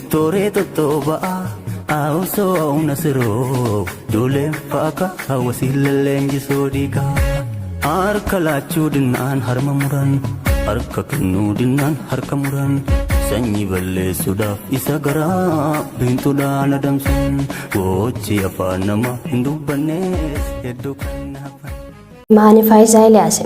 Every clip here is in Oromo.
Tooree tottooba'a Awusoo nasiroo Duuleen faaka hawwasiin leenjisoo dhiigaa. Harka laachuu dinnaan harma muran, harka kennuu dinnaan harka muran, sanyii balleessuudhaaf isa garaa biintuudhaan adamsan, gochi afaan nama hin dubbannees hedduu kan hafan. Maani Faayisaa Eliyaas.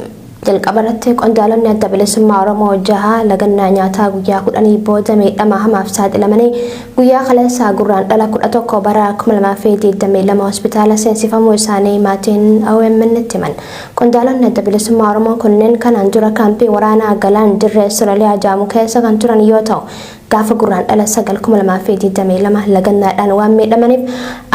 Jalqaba irratti qondaalonni Adda Bilisummaa Oromoo jaha lagannaa nyaataa guyyaa 10 booda miidhama hamaaf saaxilamanii guyyaa kaleessaa Gurraandhala 11 bara 2022 hospitaala seensifamuu isaanii maatiin OMN tti himan. Qondaalonni Adda Bilisummaa Oromoo kunneen kanaan dura kaampii waraanaa Galaan Dirree Sololiyaa jedhamu keessa kan turan yoo ta'u, gaafa Gurraandhala 9, 2022 lagannaadhaan waan miidhamaniif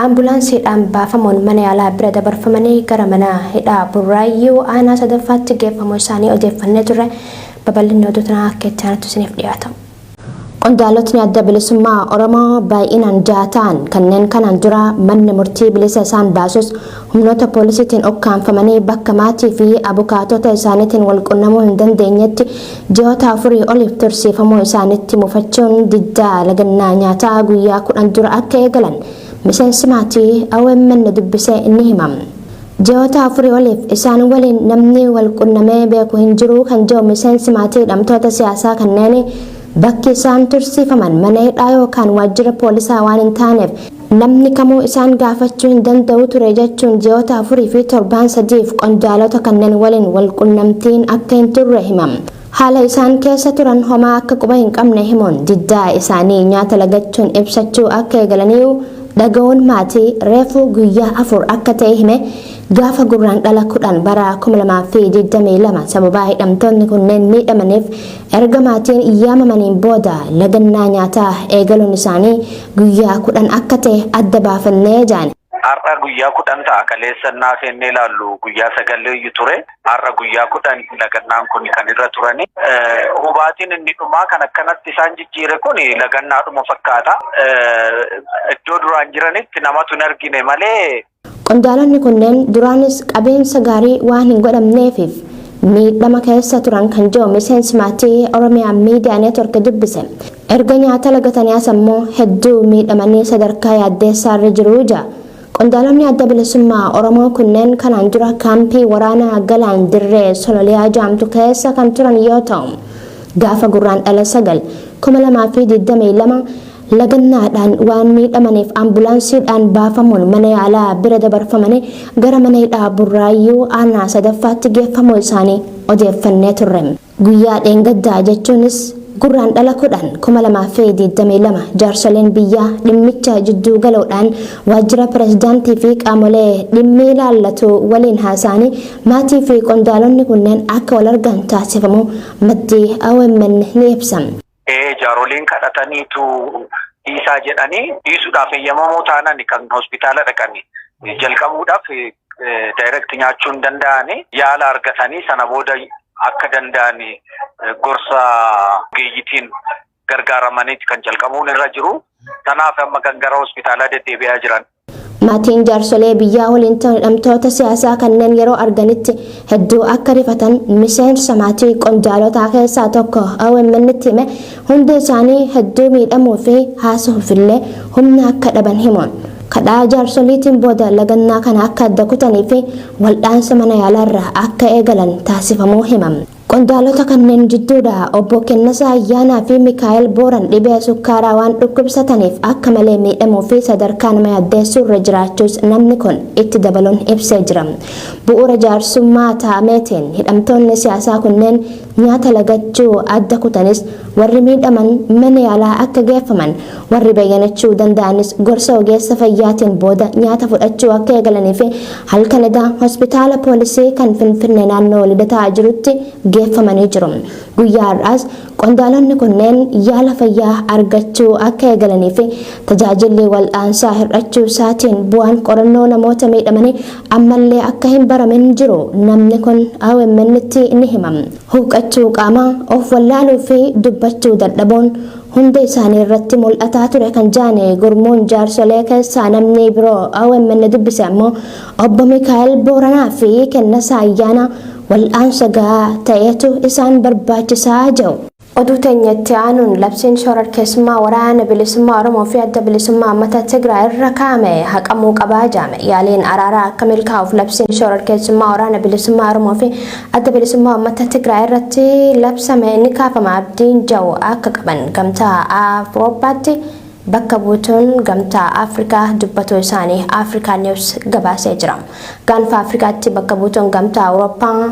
ambulaansiidhaan baafamuun mana yaalaa bira dabarfamanii gara mana hidhaa Burraayyuu aanaa sadaffaatti geeffamuu isaanii odeeffannee turre. Babal'inni oduu tanaa akka itti aanutti isiniif dhiyaata. Qondaalotni Adda Bilisummaa Oromoo baay'inaan jaha ta'an kanneen kanaan dura manni murtii bilisa isaan baasus humnoota poolisiitiin ukkaamfamanii bakka maatii fi abukaatota isaaniitiin wal qunnamuu hin dandeenyetti ji'oota afurii oliif tursiifamuu isaanitti mufachuun diddaa lagannaa nyaataa guyyaa 10 dura akka eegalan miseensi maatii OMN dubbise ni hima. Ji'oota afurii oliif isaan waliin namni wal qunnamee beeku hin jiru kan jedhu miseensi maatii hidhamtoota siyaasaa kanneenii, bakki isaan tursiifaman mana hidhaa yookaan waajjira poolisaa waan hin taaneef namni kamuu isaan gaafachuu hin danda'u ture jechuun ji'oota afurii fi torbaan sadiif qondaalota kanneen waliin wal qunnamtiin akka hin turre hima. Haala isaan keessa turan homaa akka quba hin qabne himuun diddaa isaanii nyaata lagachuun ibsachuu akka eegalaniiyu dhaga'uun maatii reefuu guyyaa 4 akka ta'e hime. Gaafa Gurraandhala 10 bara 2022 sababaa hidhamtoonni kunneen miidhamaniif erga maatiin yaamamaniin booda lagannaa nyaataa eegaluun isaanii guyyaa 10 akka ta'e adda baafannee jedhan. Har'a guyyaa 10 ta'a. Kaleessa innaa seennee ilaallu guyyaa sagalii ture. Har'a guyyaa 10 lagannaan kun kan irra turani. Hubaatiin inni dhumaa kan akkanatti isaan jijjiire kun lagannaadhuma fakkaata. Iddoo duraan jiranitti namatu hin argine malee. Qondaalonni kunneen duraanis qabiinsa gaarii waan hin godhamneefiif miidhama keessa turan kan jedhu miseensi maatii Oromiyaa Miidiyaa Neetwork dubbise. Erga nyaata lagatanii as ammoo hedduu miidhamanii sadarkaa yaaddeessaa irra jiru jedha. Qondaalonni Adda Bilisummaa Oromoo kunneen kanaan dura kaampii waraanaa Galaan Dirree Sololiyaa jedhamtu keessa kan turan yoo ta'u, gaafa Gurraandhala 9, 2022 lagannaadhaan waan miidhamaniif ambulaansiidhaan baafamuun mana yaalaa bira dabarfamanii gara mana hidhaa Burraayyuu aanaa sadaffaatti geeffamuu isaanii odeeffannee turre. Guyyaa dheengaddaa jechuunis Gurraandhala 10, 2022 jaarsoleen biyyaa dhimmicha jidduu galuudhaan waajjira pirezidaantii fi qaamolee dhimmi ilaallatu waliin haasa'anii maatii fi qondaalonni kunneen akka wal argan taasifamuu maddi OMN ni ibsa. Ee, jaaroliin kadhataniitu dhiisaa jedhanii dhiisuudhaaf eeyyamamoo taanani kan hospitaala dhaqanii jalqabuudhaaf direct nyaachuu hin danda'ani, yaala argatanii sana booda akka danda'ani gorsa ogeeyyitiin gargaaramaniiti kan jalqabuun irra jiru. Kanaaf amma kan gara hospitaalaa deddeebi'aa jiran. Maatiin jaarsolee biyyaa waliin ta'uun hidhamtoota siyaasaa kanneen yeroo arganitti hedduu akka rifatan miseensa maatii qondaalotaa keessaa tokko OMN'tti hime. Hundi isaanii hedduu miidhamuu fi haasa'uufillee humna akka dhaban himuun, kadhaa jaarsoliitiin booda lagannaa kana akka adda kutanii fi waldhaansa mana yaalaarraa akka eegalan taasifamuu hima. Qondaalota kanneen jidduudha Obbo Kennasaa Ayyaanaa fi Mikaa'el Booran dhibee sukkaaraa waan dhukkubsataniif akka malee miidhamuu fi sadarkaa nama yaaddeessuu irra jiraachuus namni kun itti dabaluun ibsee jira. Bu'uura jaarsummaa taa'ameetiin hidhamtoonni siyaasaa kunneen nyaata lagachuu adda kutanis, warri miidhaman mana yaalaa akka geeffaman, warri bayyanachuu danda'anis gorsa ogeessa fayyaatiin booda nyaata fudhachuu akka eegalanii fi halkan edaa hospitaala poolisii kan Finfinnee naannoo Lidataa jirutti geeffamanii jiru. Guyyaa har'aas qondaalonni kunneen yaala fayyaa argachuu akka eegalanii fi tajaajilli wal'aansaa hir'achuu isaatiin bu'aan qorannoo namoota miidhamanii ammallee akka hin baramin jiru namni kun OMN'tti ni hima. Huuqqachuu qaamaa, of wallaaluu fi dubbachuu dadhabuun hunda isaanii irratti mul'ataa ture kan jedhan gurmuun jaarsolee keessaa namni biroo OMN dubbise ammoo, Obbo Mikaa'el Booranaa fi Kennasaa Ayyaanaa wal'aansa gahaa ta'etu isaan barbaachisaa jedhu. Oduu teenya itti aanuun labsiin shororkeessummaa waraana bilisummaa Oromoo fi adda bilisummaa uummata Tigraay irra kaa'ame haqamuu qabaa jaame. Yaaliin araaraa akka milkaa'uuf labsiin shororkeessummaa waraana bilisummaa Oromoo fi adda bilisummaa uummata Tigraay irratti labsame ni kaafama abdiin ja'u akka qaban gamtaa Awurooppaatti bakka buutuun gamtaa Afrikaa dubbatuu isaanii Afrikaa News gabaasee jira. Gaanfa Afrikaatti bakka buutuun gamtaa Awurooppaa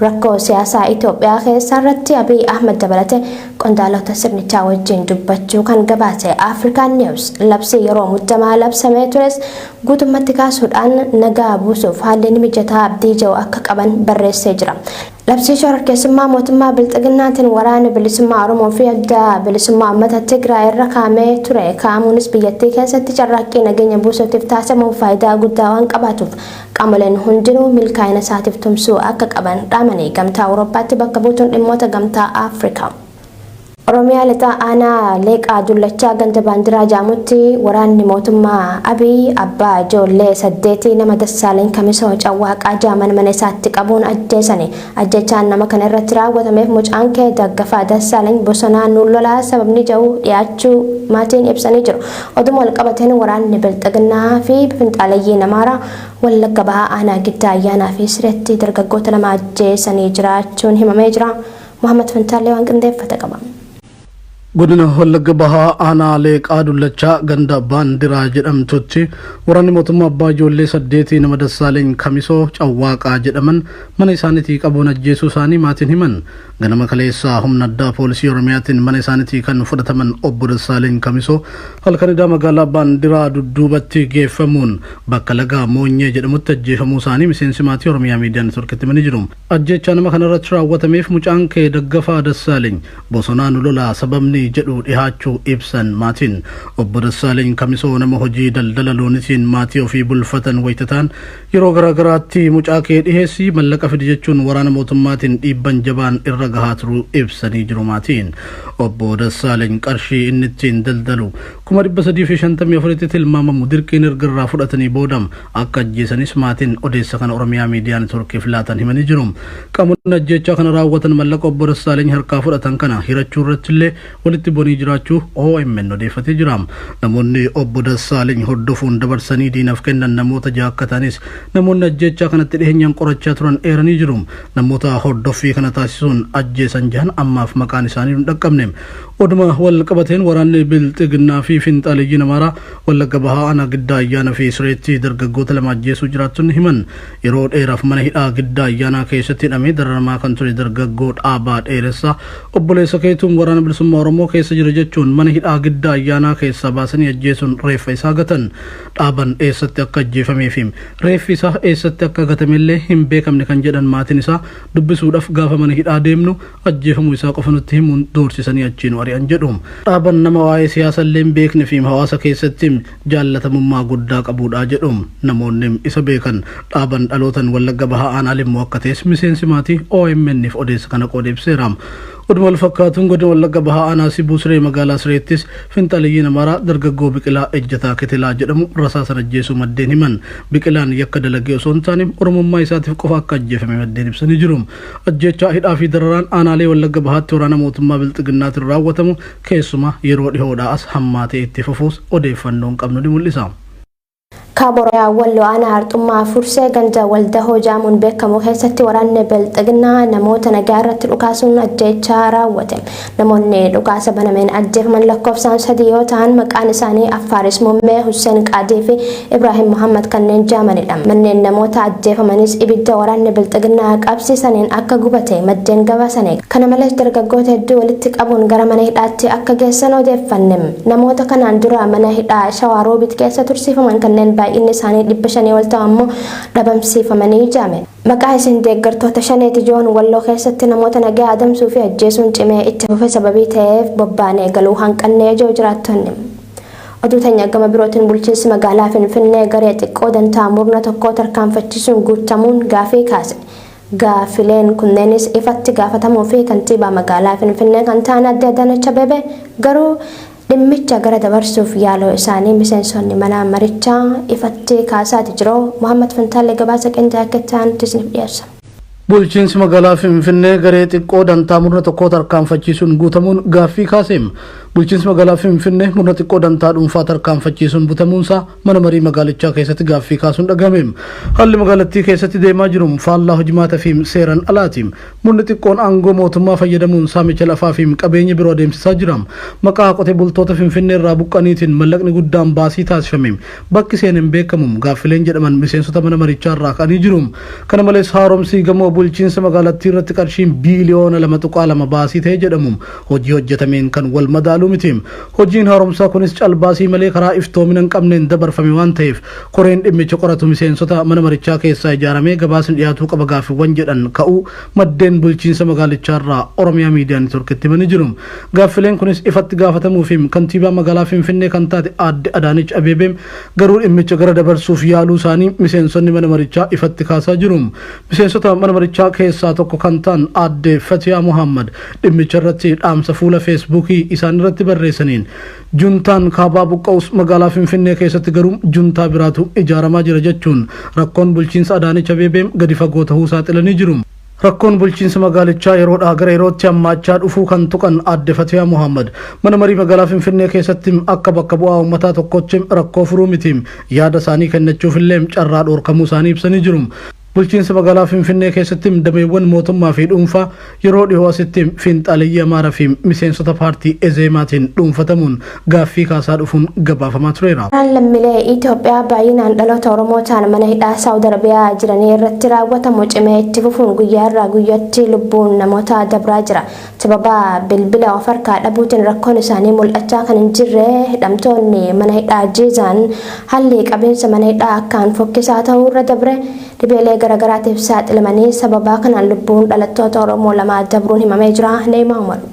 rakkoo siyaasaa Itoophiyaa keessa irratti Abiy Ahmed dabalatee qondaalota sirnichaa wajjin dubbachuu kan gabaase Afrikaan News labsii yeroo muddamaa labsamee tures guutummatti kaasuudhaan nagaa buusuuf haalli ni mijataa abdii jiru akka qaban barreessee jira. Labsii shororkeessummaa mootummaa Bilxiginnaatiin waraana bilisummaa Oromoo fi adda bilisummaa uummata Tigraay irra kaa'amee ture kaa'amuunis biyyattii keessatti carraaqqii nageenya buusuutiif taasifamuuf faayidaa guddaa waan qabaatuuf qaamoleen hundinuu milkaa'ina isaatiif tumsuu akka qaban dhaamanii gamtaa Awurooppaatti bakka buutuun dhimmoota gamtaa Afrikaa. Oromiyaa lixaa aanaa Leeqaa Dullachaa ganda Baandiraa jaamutti waraanni mootummaa Abiy abbaa ijoollee 8 nama Dassaaleny Kamisoo Cawwaaqaa jaaman mana isaatti qabuun ajjeesani. Ajjechaan nama kana irratti raawwatameef mucaan kee Daggafaa Dassaaleny bosonaa nuun lolaa sababni ja'u dhiyaachuu maatiin ibsanii jiru. Oduma walqabateen waraanni Bilxiginnaa fi finxaaleyyii Amaaraa Wallagga Bahaa aanaa Giddaa Ayyaanaa fi Sireetti dargaggoota 2 ajjeesanii jiraachuun himamee jira. Muhammad Fantaallee waan qindeeffate qaba. Godina Wallagga Bahaa aanaa Leeqaa Dullachaa ganda Baandiraa jedhamtutti waraanni mootummaa abbaa ijoollee 8 nama Dassaaleny Kamisoo Cawwaaqaa jedhaman mana isaaniitii qabuun ajjeesuu isaanii maatiin himan. Ganama kaleessaa humna addaa poolisii Oromiyaatiin mana isaaniitii kan fudhataman obbo Dassaaleny Kamisoo halkan idaa magaalaa Baandiraa dudduubatti geeffamuun bakka laga Moonyee jedhamutti ajjeefamuu isaanii miseensi maatii Oromiyaa Miidiyaa Neetworkitti himanii jiru. Ajjeechaa nama kanarratti raawwatameef mucaan kee Daggafaa Dassaaleny bosonaa nu lolaa sababni jedhu dhihaachuu ibsan maatiin. Obbo Dassaaleny Kamisoo nama hojii daldala loonitiin maatii ofii bulfatan wayita ta'an yeroo garaagaraatti mucaa kee dhiheessi mallaqa fidi jechuun waraana mootummaatiin dhiibban jabaan irra gahaa turuu ibsanii jiru maatiin. Obbo Dassaaleny qarshii inni ittiin daldalu 354,000tti tilmaamamu dirqiin erga irraa fudhatanii booda akka ajjeesanis maatiin odeessa kana Oromiyaa Miidiyaa Neetworkiif laatan himanii jiru. Qaamonni ajjeechaa kana raawwatan mallaqa obbo Dassaaleny harkaa fudhatan kana hirachuu irratti illee walitti bu'anii jiraachuu OMN odeeffatee jira. Namoonni obbo Dassaaleny hordofuun dabarsanii diinaaf kennan namoota 6 akka ta'anis namoonni ajjeechaa kanatti dhiheenyaan qorachaa turan eeranii jiru. Namoota hordoffii kana taasisuun ajjeesan jahan ammaaf maqaan isaanii hin dhaqqabne. Oduma wal qabateen waraanni Bilxiginnaa fi finxaaleyyiin Amaaraa Wallagga Bahaa aanaa Giddaa Ayyaana fi Sireetti dargaggoota 2 ajjeesuu jiraattonni himan. Yeroo dheeraaf mana hidhaa Giddaa Ayyaanaa keessatti hidhamee dararamaa kan ture dargaggoo Dhaabaa Dheeressaa obboleessa keetuun waraana bilisummaa Oromoo keessa jira jechuun mana hidhaa Giddaa Ayyaanaa keessaa baasanii ajjeesuun reeffa isaa gatan. Dhaaban eessatti akka ajjeefamee fi reeffi isaa eessatti akka gatamellee hin beekamne kan jedhan maatiin isaa dubbisuudhaaf gaafa mana hidhaa deemnu ajjeefamuu isaa qofa nutti himuun doorsisanii achii nu ari'an jedhu. Dhaaban nama waa'ee siyaasa illee hin beekne fi hawaasa keessatti jaallatamummaa guddaa qabuudha jedhu namoonni isa beekan. Dhaaban dhalootan Wallagga Bahaa aanaa Limmuu akka ta'es miseensi maatii OMN'f odeessa kana qoode ibseera. Oduma wal fakkaatuun godina Wallagga Bahaa aanaa Sibuu Siree magaalaa Sireettis finxaaleyyiin Amaaraa dargaggoo Biqilaa Ejjataa Kitilaa jedhamu rasaasan ajjeesuu maddeen himan. Biqilaan yakka dalagee osoo hin taane Oromummaa isaatiif qofa akka ajjeefame maddeen ibsanii jiru. Ajjeechaa, hidhaa fi dararaan aanaalee Wallagga Bahaatti waraana mootummaa Bilxiginnaatiin raawwatamu keessumaa yeroo dhihoodhaa as hammaatee itti fufuus odeeffannoon qabnu ni mul'isa. Kaaba Oromiyaa Walloo aanaa Arxummaa Fursee ganda Waldahoo jaamuun beekamu keessatti waraanni Bilxiginnaa namoota nagaa irratti dhukaasuun ajjeechaa raawwate. Namoonni dhukaasa banameen ajjeefaman lakkoofsaan 3 yoo ta'an maqaan isaanii Affaaris Muummee, Husseen Qaadii fi Ibraahim Muhammad kanneen jaamanidha. Manneen namoota ajjeefamanis ibidda waraanni Bilxiginnaa qabsiisaniin akka gubate maddeen gabaasani. Kana malees dargaggoota hedduu walitti qabuun gara mana hidhaatti akka geessan odeeffanne. Namoota kanaan dura mana hidhaa Shawaa Roobit keessa tursiifaman kanneen baay'inni isaanii 500 ol ta'u ammoo dhabamsiifamanii jaame. Maqaa isin deeggartoota Shaneeti joon Walloo keessatti namoota nagaa adamsuu fi ajjeesuun cimee itti fufe sababii ta'eef bobbaanee galuu hanqannee jiru jiraattonni. Oduu teenya gama birootiin bulchiinsi magaalaa Finfinnee garee xiqqoo dantaa murna tokkoo tarkaanfachiisuun guuttamuun gaafii kaase. Gaafileen kunneenis ifatti gaafatamuu fi kantiibaa magaalaa Finfinnee kan ta'an Aadde Adaanach Abeebee garuu dhimmicha gara dabarsuuf yaaluu isaanii miseensonni mana marichaa ifatti kaasaati jiru. Mohammad Fantaallee gabaasa qindaa'e akka itti aanutti isiniif dhiyeessa. Bulchiinsi magaalaa Finfinnee garee xiqqoo dantaa murna tokkoo tarkaanfachiisuun guutamuun gaaffii kaaseem. Bulchiinsi magaalaa Finfinnee murna xiqqoo dantaa dhuunfaa tarkaanfachiisuun butamuunsaa mana marii magaalichaa keessatti gaaffii kaasuun dhagahameem. Haalli magaalattii keessatti deemaa jiru faallaa hojimaataa fi seeran alaati. Murni xiqqoon aangoo mootummaa fayyadamuun saamicha lafaa fi qabeenya biroo adeemsisaa jira. Maqaa qotee bultoota Finfinnee irraa buqqaniitiin mallaqni guddaan baasii taasifame. Bakki seen hin beekamu gaaffileen jedhaman miseensota mana marichaa irraa ka'anii jiru. Kana malees haaromsi gamoo bulchiinsa magaalattii irratti qarshiin biiliyoona 2.2 baasii ta'e jedhamu hojii hojjetameen kan wal madaaluu miti. Hojiin haaromsaa kunis calbaasii malee karaa iftoomina hin qabneen dabarfame waan ta'eef koreen dhimmicha qoratu miseensota mana marichaa keessaa ijaaramee gabaasni dhiyaatuu qaba gaaffiiwwan jedhan ka'uu maddeen bulchiinsa magaalichaa irraa Oromiyaa Miidiyaa Neetworkitti himanii jiru. Gaaffileen kunis ifatti gaafatamuu fi kantiibaa magaalaa Finfinnee kan taate aadde Adaanech Abeebee garuu dhimmicha gara dabarsuuf yaaluu isaanii miseensonni mana marichaa ifatti kaasaa jiru. Miseensota mana marichaa keessaa tokko kan ta'an aadde Fatiyaa Muhammad dhimmicha irratti dhaamsa fuula Feesbuukii isaan irratti barreessaniin juntaan kaabaa buqqa'us magaalaa Finfinnee keessatti garuu juntaa biraatu ijaaramaa jira jechuun rakkoon bulchiinsa Adaanech Abeebee gadi fagoo ta'uu saaxilanii jiru. Rakkoon bulchiinsa magaalichaa yeroodhaa gara yerootti hammaachaa dhufuu kan tuqan aadde Fatiyaa Muhammad mana marii magaalaa Finfinnee keessatti akka bakka bu'aa uummataa tokkotti rakkoo furuu miti yaada isaanii kennachuuf illee carraa dhoorkamuu isaanii ibsanii jiru. Bulchiinsa magaalaa Finfinnee keessatti dameewwan mootummaa fi dhuunfaa yeroo dhiyoo asitti fiinxaaleyyii Amaaraa fi miseensota paartii Ezeemaatiin dhuunfatamuun gaaffii kaasaa dhufuun gabaafamaa tureera. Lammiilee Itoophiyaa baay'inaan dhaloota Oromoo ta'an mana hidhaa Saawud Arabiyaa jiranii irratti raawwatamu cimee itti fufuun guyyaa irraa guyyaatti lubbuun namoota dabraa jira. Sababa bilbila of harkaa dhabuutiin rakkoon isaanii mul'achaa kan hin jirre hidhamtoonni mana hidhaa Jiizaan haalli qabiinsa mana hidhaa akkaan fokkisaa ta'uu irra dabre dhibeelee garaagaraatiif saaxilamanii sababa kanaan lubbuun dhalattoota Oromoo lama dabruun himamee jira. Neemaa Umaru.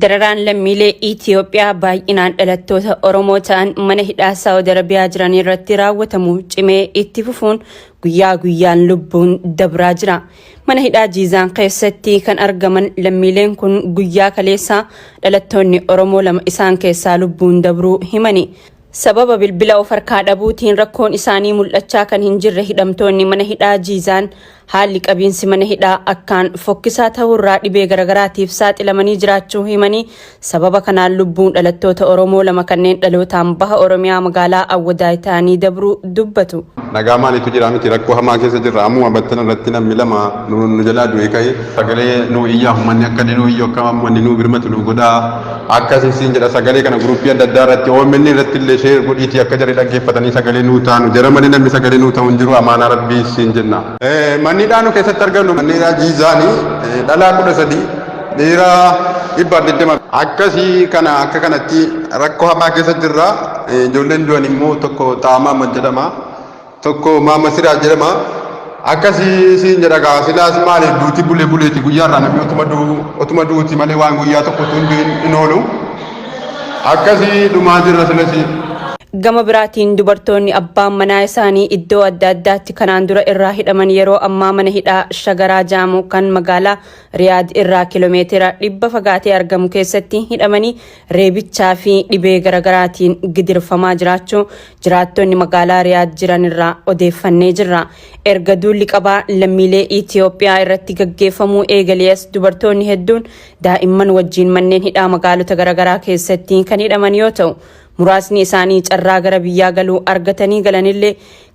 Dararaan lammiilee Itoophiyaa baay'inaan dhalattoota Oromoo ta'an mana hidhaa Saawud Arabiyaa jiran irratti raawwatamu cimee itti fufuun guyyaa guyyaan lubbuun dabraa jira. Mana hidhaa Jiizaan keessatti kan argaman lammiileen kun guyyaa kaleessaa dhalattoonni Oromoo lama isaan keessaa lubbuun dabruu himani. Sababa bilbila of harkaa dhabuutiin rakkoon isaanii mul'achaa kan hin jirre hidhamtoonni mana hidhaa Jiizaan haalli qabiinsi mana hidhaa akkaan fokkisaa ta'uurraa dhibee garagaraatiif saaxilamanii jiraachuu himanii sababa kanaan lubbuun dhalattoota Oromoo lama kanneen dhalootaan baha Oromiyaa magaalaa Awwadaay ta'anii dabruu dubbatu. Nagaa maaliitu jira miti rakkoo hamaa keessa jirra ammuma battana irratti namni lama nu jalaa du'e ka'e sagalee nu iyyaa uummanni akka nu iyyu akka uummanni nu birmatu nu godhaa akkasii siin jedha sagalee kana guruppii adda addaa irratti OMN irratti illee sheer godhiitii akka jarri dhaggeeffatanii sagalee nuu taanu jara malee namni sagalee nuu ta'u hin jiru amaanaa rabbii siin jenna. Manni hidhaa nu keessatti argannu manni hidhaa Jiizaanii dhalaa 13 dhiira 120 akkasii kana akka kanatti rakkoo hamaa keessa jirra. Ijoolleen du'an immoo tokko Xaamaa jedhama tokko Maama Siraa jedhama. Akkasii siin jedha gaa silaas maaliif duuti bulee buleeti guyyaarraa namni otuma duuti malee waan guyyaa tokkotu hin oolu. Akkasii dhumaa jirra silasii. Gama biraatiin dubartoonni abbaan manaa isaanii iddoo adda addaatti kanaan dura irraa hidhaman yeroo ammaa mana hidhaa Shagaraa Jaamu kan magaalaa Riyaad irraa kiiloomeetira 100 fagaatee argamu keessatti hidhamanii reebichaa fi dhibee garagaraatiin gidirfamaa jiraachuu jiraattonni magaalaa Riyaad jiran irraa odeeffannee jirra. Erga duulli qabaa lammiilee Itoophiyaa irratti gaggeeffamuu eegalees dubartoonni hedduun daa'imman wajjin manneen hidhaa magaalota garagaraa keessatti kan hidhaman yoo ta'u muraasni isaanii carraa gara biyyaa galuu argatanii galanillee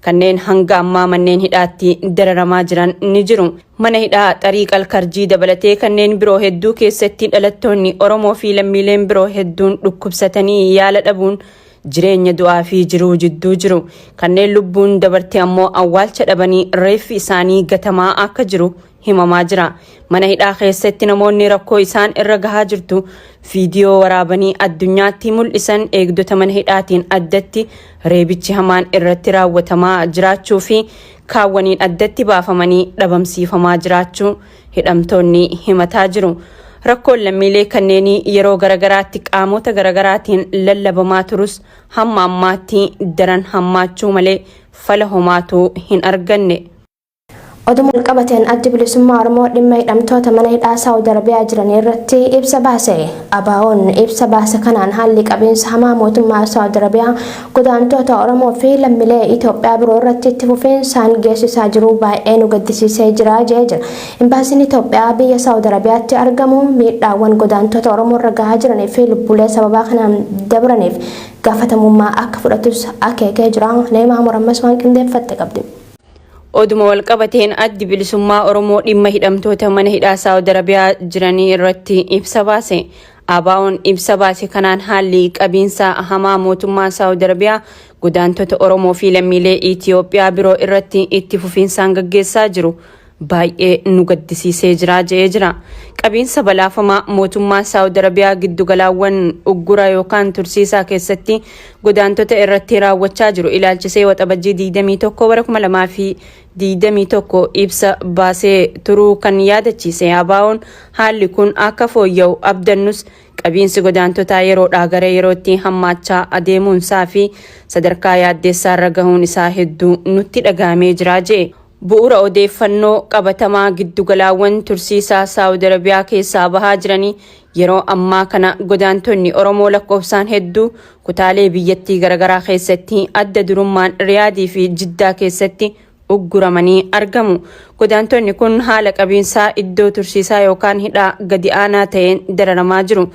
kanneen hanga ammaa manneen hidhaatti dararamaa jiran ni jiru. Mana hidhaa Xariiq Alkarjii dabalatee kanneen biroo hedduu keessatti dhalattoonni Oromoo fi lammiileen biroo hedduun dhukkubsatanii yaala dhabuun jireenya du'aa fi jiruu jidduu jiru. Kanneen lubbuun dabarte ammoo awwaalcha dhabanii reeffi isaanii gatamaa akka jiru himamaa jira. Mana hidhaa keessatti namoonni rakkoo isaan irra gahaa jirtu viidiyoo waraabanii addunyaatti mul'isan eegdota mana hidhaatiin addatti reebichi hamaan irratti raawwatamaa jiraachuu fi kaawwaniin addatti baafamanii dhabamsiifamaa jiraachuu hidhamtoonni himataa jiru. Rakkoon lammiilee kanneenii yeroo garagaraatti qaamota garagaraatiin lallabamaa turus hamma ammaatti daran hammaachuu malee fala homaatu hin arganne. Oduma walqabateen Addi Bilisummaa Oromoo dhimma hidhamtoota mana hidhaa Saawud Arabiyaa jiran irratti ibsa baase. ABOn ibsa baase kanaan haalli qabiinsa hamaa mootummaa Saawud Arabiyaa godaantoota Oromoo fi lammiilee Itoophiyaa biroo irratti itti fufiinsaan geessisaa jiru baay'ee nu gaddisiisee jira jedhee jira. Imbaasiin Itoophiyaa biyya Saawud Arabiyaatti argamu miidhaawwan godaantoota Oromoo irra gahaa jiranii fi lubbuulee sababaa kanaan dabraniif gaafatamummaa akka fudhatus akeekee jira. Neemaa Morammas waan qindeeffatte qabdi. Oduma walqabateen Addi Bilisummaa Oromoo dhimma hidhamtoota mana hidhaa Saawud Arabiyaa jiranii irratti ibsa baase. ABOn ibsa baase kanaan haalli qabiinsa hamaa mootummaa Saawud Arabiyaa godaantota Oromoo fi lammiilee Itoophiyaa biroo irratti itti fufiinsaan gaggeessaa jiru baay'ee nu gaddisiisee jira jedhee jira. Qabiinsa balaafamaa mootummaa Saawud Arabiyaa giddugalaawwan uggura yookaan tursiisaa keessatti godaantota irratti raawwachaa jiru ilaalchisee Waxabajjii 21 bara 2021 ibsa baasee turuu kan yaadachiise ABOn, haalli kun akka fooyya'u abdannus qabiinsi godaantotaa yeroodhaa gara yerootti hammaachaa adeemuunsaa fi sadarkaa yaaddeessaarra gahuun isaa hedduu nutti dhagahamee jira jee. Bu'uura odeeffannoo qabatamaa giddugalaawwan tursiisaa Saawud Arabiyaa keessaa bahaa jiranii, yeroo ammaa kana godaantonni Oromoo lakkoofsaan hedduu kutaalee biyyattii garaagaraa keessatti, adda durummaan Riyaadii fi Jiddaa keessatti ugguramanii argamu. Godaantonni kun haala qabiinsaa iddoo tursiisaa yookaan hidhaa gadi aanaa ta'een dararamaa jiru.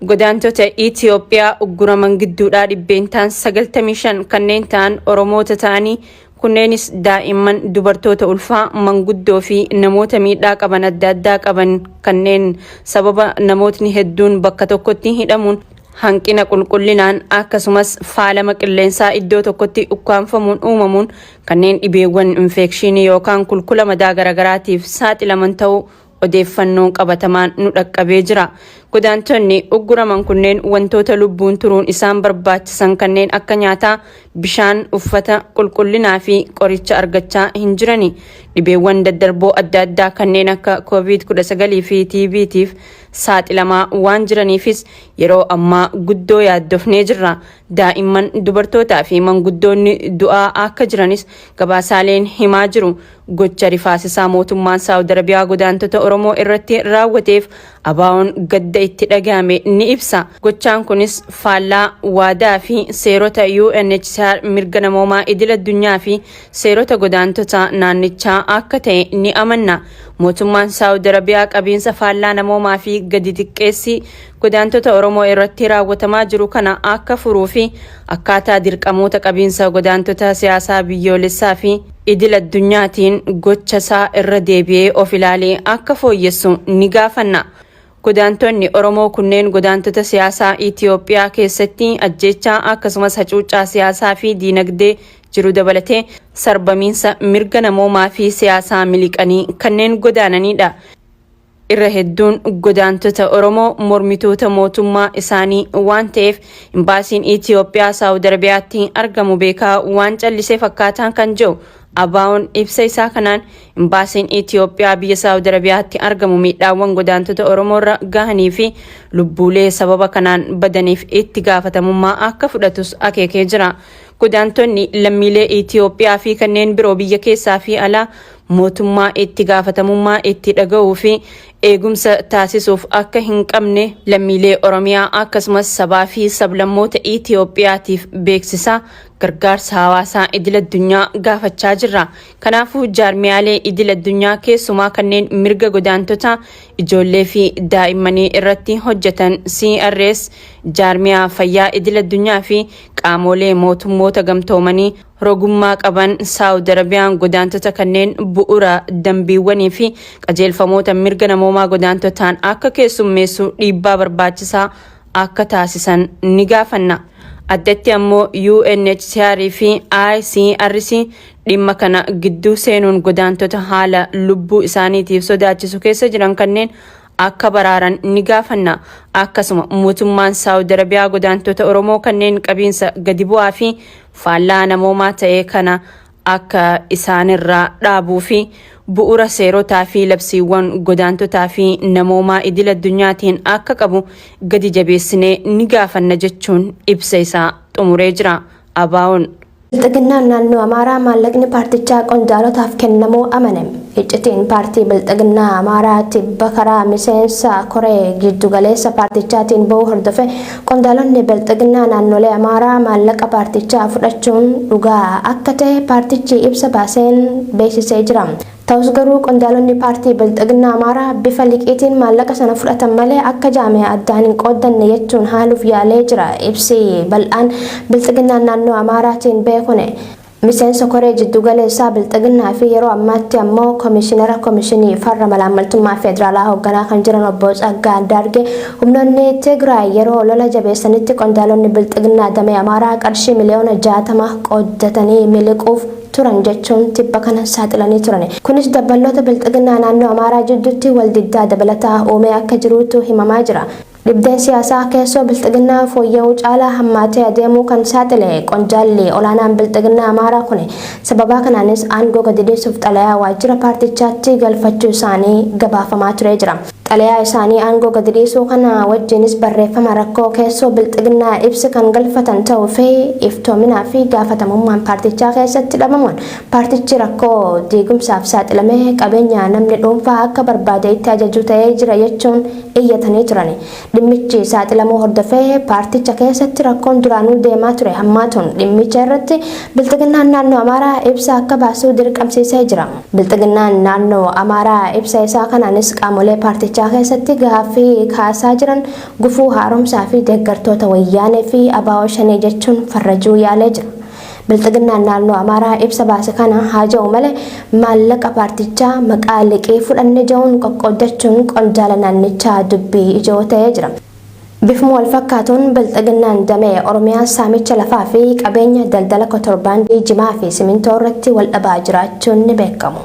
Godaantota Itiyoophiyaa ugguraman gidduudhaa 95% kanneen ta'an Oromoota ta'anii, kunneenis daa'imman, dubartoota ulfaa, manguddoo fi namoota miidhaa qaban adda addaa qaban kanneen sababa namootni hedduun bakka tokkotti hidhamuun, hanqina qulqullinaan, akkasumas faalama qilleensaa iddoo tokkotti ukkaanfamuun uumamuun kanneen dhibeewwan infekshinii yookaan kulkula madaa garagaraatiif saaxilaman ta'uu odeeffannoon qabatamaan nu dhaqqabee jira. Godaantonni ugguraman kunneen wantoota lubbuun turuun isaan barbaachisan kanneen akka nyaataa, bishaan, uffata qulqullinaa fi qoricha argachaa hin jirani. Dhibeewwan daddarboo adda addaa kanneen akka COVID-19 fi TBtiif saaxilamaa waan jiraniifis yeroo ammaa guddoo yaaddofnee jirra. Daa'imman, dubartootaa fi manguddoonni du'aa akka jiranis gabaasaaleen himaa jiru. Gocha rifaasisaa mootummaan Saawud Arabiyaa godaantota Oromoo irratti raawwateef ABOn gadda itti dhagahame ni ibsa. Gochaan kunis faallaa waadaa fi seerota UNHCR, mirga namoomaa idil addunyaa fi seerota godaantota naannichaa akka ta'e ni amanna. Mootummaan Saawud Arabiyaa qabiinsa faallaa namoomaa fi gadi xiqqeessi godaantota Oromoo irratti raawwatamaa jiru kana akka furuu fi akkaataa dirqamoota qabiinsa godaantota siyaasaa biyyoolessaa fi idil addunyaatiin gocha isaa irra deebi'ee of ilaalee akka fooyyessu ni gaafanna. Godaantonni Oromoo kunneen godaantota siyaasaa Itiyoophiyaa keessatti ajjeechaa akkasumas hacuuccaa siyaasaa fi diinagdee jiru dabalatee sarbamiinsa mirga namoomaa fi siyaasaa miliqanii kanneen godaananidha. Irra hedduun godaantota Oromoo mormitoota mootummaa isaanii waan ta'eef imbaasiin Itiyoophiyaa Saawud Arabiyaatti argamu beekaa waan callisee fakkaataan kan jiru ABOn ibsa isaa kanaan, imbaasiin Itiyoophiyaa biyya Saawud Arabiyaatti argamu miidhaawwan godaantota Oromoo irra gahanii fi lubbuulee sababa kanaan badaniif itti gaafatamummaa akka fudhatus akeekee jira. Godaantonni lammiilee Itiyoophiyaa fi kanneen biroo biyya keessaa fi alaa mootummaa itti gaafatamummaa itti dhaga'uu fi eegumsa taasisuuf akka hin qabne lammiilee Oromiyaa akkasumas sabaa fi sablammoota Itiyoophiyaatiif beeksisaa gargaarsa hawaasaa idil addunyaa gaafachaa jirra. Kanaafuu jaarmiyaalee idil addunyaa, keessumaa kanneen mirga godaantota, ijoollee fi daa'immanii irratti hojjetan, CRS, jaarmiyaa fayyaa idil addunyaa fi qaamolee mootummoota gamtoomanii rogummaa qaban, Saawud Arabiyaan godaantota kanneen bu'uura dambiiwwanii fi qajeelfamoota mirga namoomaa godaantotaan akka keessummeessu dhiibbaa barbaachisaa akka taasisan ni gaafanna. Addatti ammoo UNHCR fi ICRC dhimma kana gidduu seenuun godaantota haala lubbuu isaaniitiif sodaachisu keessa jiran kanneen akka baraaran ni gaafanna. Akkasuma mootummaan Saawud Arabiyaa godaantota Oromoo kanneen qabiinsa gadi bu'aa fi faallaa namoomaa ta'e kana akka isaanirraa dhaabuu fi bu'uura seerotaa fi labsiiwwan godaantotaa fi namoomaa idil addunyaatiin akka qabu gadi jabeessinee ni gaafanna jechuun ibsa isaa xumuree jira ABOn. Bilxiginnaan naannoo Amaaraa maallaqni paartichaa qondaalotaaf kennamuu amane. Iccitiin paartii Bilxiginnaa Amaaraa tibba karaa miseensa koree giddugaleessa paartichaatiin ba'uu hordofe qondaalonni Bilxiginnaa naannolee Amaaraa maallaqa paartichaa fudhachuun dhugaa akka ta'e paartichi ibsa baaseen beeksisee jira. Ta'us garuu qondaalonni paartii Bilxiginnaa Amaaraa bifa liqiitiin maallaqa sana fudhatan malee akka jaame addaan hin qooddanne jechuun haaluuf yaalee jira. Ibsi bal'aan Bilxiginnaan naannoo Amaaraatiin beekune. Miseensa koree jiddugaleessaa Bilxiginnaa fi yeroo ammaatti ammoo komishinara komishinii farra malaammaltummaa federaalaa hoogganaa kan jiran obbo Tsaggaa Andaargee humnoonni Tigraay yeroo lola jabeessanitti qondaalonni Bilxiginnaa damee Amaaraa qarshii miliyoona 60 qooddatanii miliquuf turan jechuun tibba kana saaxilanii turan. Kunis dabballoota Bilxiginnaa naannoo Amaaraa jidduutti waldiddaa dabalataa uumee akka jiruutu himamaa jira. Dhibdeen siyaasaa keessoo Bilxiginnaa fooyya'uu caalaa hammaatee adeemuu kan saaxile qondaalli olaanaan Bilxiginnaa Amaaraa kun sababaa kanaanis aangoo gadi dhiisuuf xalayaa waajjira paartichaatti galfachuu isaanii gabaafamaa turee jira. Xalayaa isaanii aangoo gadi dhiisuu kana wajjinis barreeffama rakkoo keessoo Bilxiginnaa ibsi kan galfatan ta'uu fi iftoominaa fi gaafatamummaan paartichaa keessatti dhabamuun paartichi rakkoo diigumsaaf saaxilamee qabeenya namni dhuunfaa akka barbaade itti ajaju ta'ee jira jechuun iyyatanii turan. Dhimmichi saaxilamuu hordofee paarticha keessatti rakkoon duraanuu deemaa ture hammaatuun dhimmicha irratti Bilxiginnaan naannoo Amaaraa ibsa akka baasuu dirqamsiisee jira. Bilxiginnaan naannoo Amaaraa ibsa isaa kanaanis qaamolee paartichaa keessatti gaaffii kaasaa jiran gufuu haaromsaa fi deeggartoota wayyaanee fi ABO shanee jechuun farrajuu yaalee jira. Bilxiginnaan naannoo Amaaraa ibsa baase kana haa ja'u malee maallaqa paartichaa maqaa liqii fudhanne ja'uun qoqqoodachuun qondaala naannichaa dubbii ijoo ta'ee jira. Bifuma wal fakkaatuun Bilxiginnaan damee Oromiyaa saamicha lafaa fi qabeenya daldala kotorbaandii jimaa fi simintoo irratti wal dhabaa jiraachuun ni beekamu.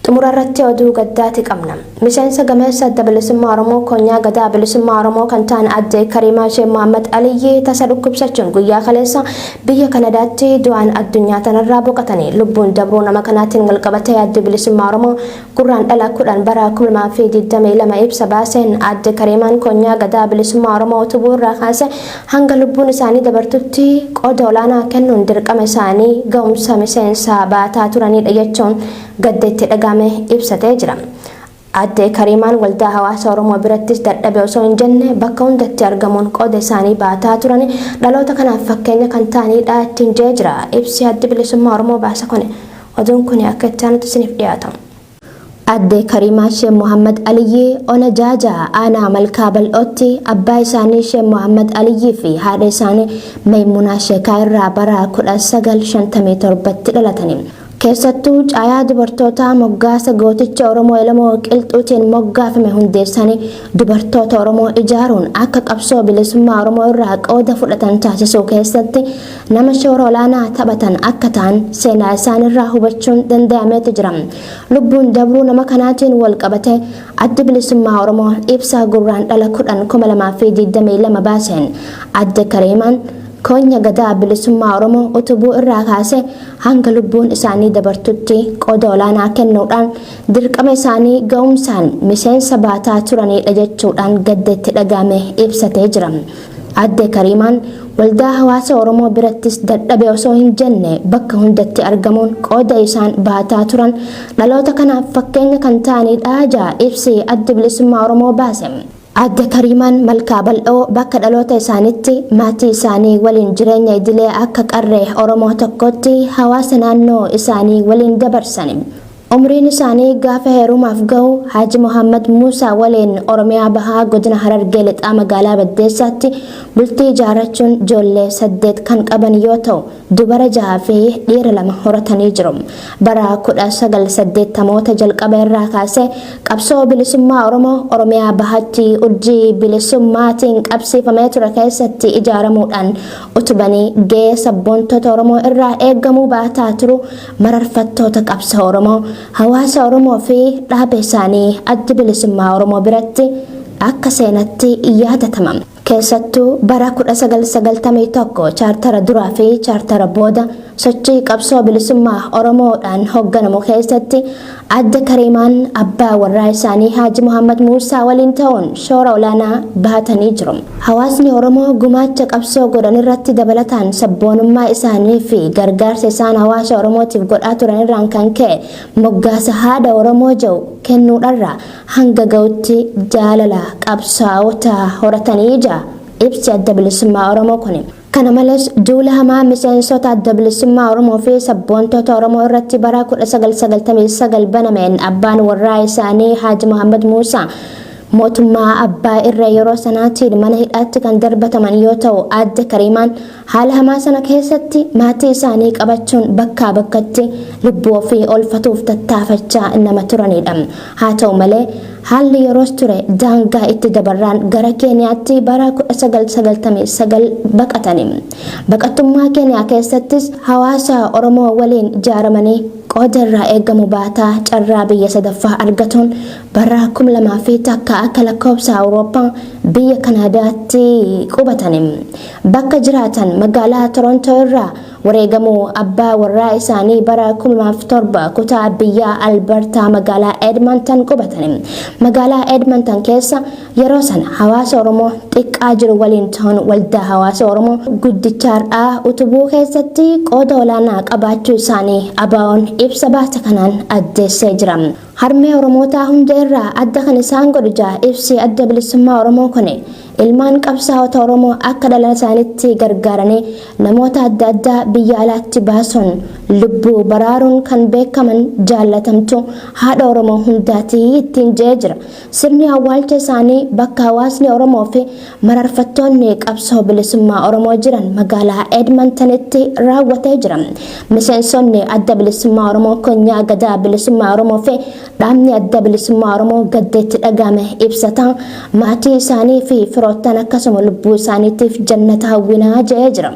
Xumura irratti oduu gaddaati qabna. Miseensa gameessa adda bilisummaa Oromoo konyaa gadaa bilisummaa Oromoo kan ta'an aadde Kariimaa Sheek Mohaammed Aliyyii tasa dhukkubsachuun guyyaa kaleessa biyya Kanadaatti du'aan addunyaa tanarraa boqotanii lubbuun dabruu nama kanaatiin walqabatee addi bilisummaa Oromoo gurraan dhala 10 bara 2022 ibsa baaseen aadde Kariimaan konyaa gadaa bilisummaa Oromoo utubuu irraa kaase hanga lubbuun isaanii dabartutti qooda olaanaa kennuun dirqama isaanii ga'umsa miseensaa baataa turanidha jechuun gadda itti dhagahame ibsatee jira. Aadde Kariimaan waldaa hawaasa Oromoo birattis dadhabe osoo hin jenne bakka hundatti argamuun qooda isaanii baataa turan dhaloota kanaaf fakkeenya kan ta'anidha ittiin jee jira. Ibsi addi bilisummaa Oromoo baasa kuni oduun kuni akka itti aanutti isiniif dhiyaata. Aadde Kariimaa Sheek Mohaammed Aliyyii ona Jaajaa aanaa Malkaa Bal'ootti abbaa isaanii Sheek Mohaammed Aliyyii fi haadha isaanii Maymunaa Sheekaa irraa bara 1957tti dhalatani. Keessattuu caayaa dubartootaa moggaasa gooticha Oromoo Elemoo Qilxuutiin moggaafame hundeessanii dubartoota Oromoo ijaaruun akka qabsoo bilisummaa Oromoo irraa qooda fudhatan taasisuu keessatti nama shoora olaanaa taphatan akka ta'an seenaa isaanirraa hubachuun danda'ameetu jira. Lubbuun dabruu nama kanaatiin wal qabate addi bilisummaa Oromoo ibsa gurraan dhala 10 2022 baaseen adde Kariimaan konya gadaa bilisummaa Oromoo utubuu irraa kaase hanga lubbuun isaanii dabartutti qooda olaanaa kennuudhaan dirqama isaanii ga'umsaan miseensa baataa turanidha jechuudhaan gadda itti dhagahame ibsatee jira. Aadde Kariimaan waldaa hawaasa Oromoo birattis dadhabe osoo hin jenne bakka hundatti argamuun qooda isaan baataa turan dhaloota kanaaf fakkeenya kan ta'anidha jaa ibsi addi bilisummaa Oromoo baase. Aadde Kariimaan Malkaa Bal'oo bakka dhaloota isaaniitti maatii isaanii waliin jireenya idilee akka qarree Oromoo tokkotti hawaasa naannoo isaanii waliin dabarsan. Umriin isaanii gaafa heerumaaf ga'u Haaji Mohaammed Muusaa waliin Oromiyaa Bahaa godina Harargee Lixaa magaalaa Baddeessaatti bultii ijaarrachuun ijoollee 8 kan qaban yoo ta'u dubara 6 fi dhiira 2 horatanii jiru. Bara 1980moota jalqaba irraa kaasee qabsoo bilisummaa Oromoo Oromiyaa Bahaatti urjii bilisummaatiin qabsiifamee ture keessatti ijaaramuudhaan utubanii gahee sabboontota Oromoo irraa eegamuu baataa turu mararfattoota qabsoo Oromoo hawaasa Oromoo fi dhaaba isaanii addi bilisummaa Oromoo biratti akka seenatti yaadatama. Keessattuu bara 1991 chaartara duraa fi chaartara booda sochii qabsoo bilisummaa Oromoodhaan hoogganamu keessatti Adde Kariimaan abbaa warraa isaanii Haaji Muhammad Muusaa waliin ta'uun shoora olaanaa bahatanii jiru. Hawaasni Oromoo gumaacha qabsoo godhan irratti dabalataan sabboonummaa isaanii fi gargaarsa isaan hawaasa Oromootiif godhaa turan irraan kan ka'e moggaasa haadha Oromoo jedhu kennuudharra hanga ga'utti jaalala qabsaa'ota horatanii jira ibsi Adda Bilisummaa Oromoo kuni. Kana malees duula hamaa miseensota Adda Bilisummaa Oromoo fi sabboontota Oromoo irratti bara 1999 banameen abbaan warraa isaanii Haaji Muhammad Muusaa mootummaa abbaa irra yeroo sanaatiin mana hidhaatti kan darbataman yoo ta'u, Aadde Kariimaan haala hamaa sana keessatti maatii isaanii qabachuun bakkaa bakkatti lubbuu ofii oolfatuuf tattaafachaa nama turanidha. Haa ta'u malee haalli yeroos ture daangaa itti dabarraan gara Keeniyaatti bara 1999 baqatani. Baqattummaa Keeniyaa keessattis hawaasa Oromoo waliin ijaaramanii qooda irraa eegamu baataa carraa biyya sadaffaa argatuun bara 2001 akka lakkoofsa Awurooppaa biyya Kanaadaatti qubatani. Bakka jiraatan magaalaa Torontoo irraa wareegamuu abbaa warraa isaanii bara 2007 kutaa biyya Albertaa magaalaa Edmonton qubatani. Magaalaa Edmonton keessa yeroo sana hawaasa Oromoo xiqqaa jiru waliin ta'uun waldaa hawaasa Oromoo guddicha har'aa utubuu keessatti qooda olaanaa qabaachuu isaanii ABO'n ibsa baase kanaan addeessee jira. Harmee Oromootaa hunda irraa adda kan isaan godhu jaa ibsi Adda Bilisummaa Oromoo kuni ilmaan qabsaa'ota Oromoo akka dhala isaaniitti gargaaranii namoota adda addaa biyya alaatti baasuun lubbuu baraaruun kan beekaman jaallatamtu haadha Oromoo hundaatii ittiin je'ee jira. Sirni awwaalcha isaanii bakka hawaasni Oromoo fi mararfattoonni qabsoo bilisummaa Oromoo jiran magaalaa Edmontonitti raawwatee jira. Miseensonni Adda Bilisummaa Oromoo Konyaa Gadaa Bilisummaa Oromoo fi dhaabni Adda Bilisummaa Oromoo gadda itti dhaga'ame ibsataa maatii isaanii fi firoottan akkasuma lubbuu isaaniitiif jannata hawwinaa je'ee jira.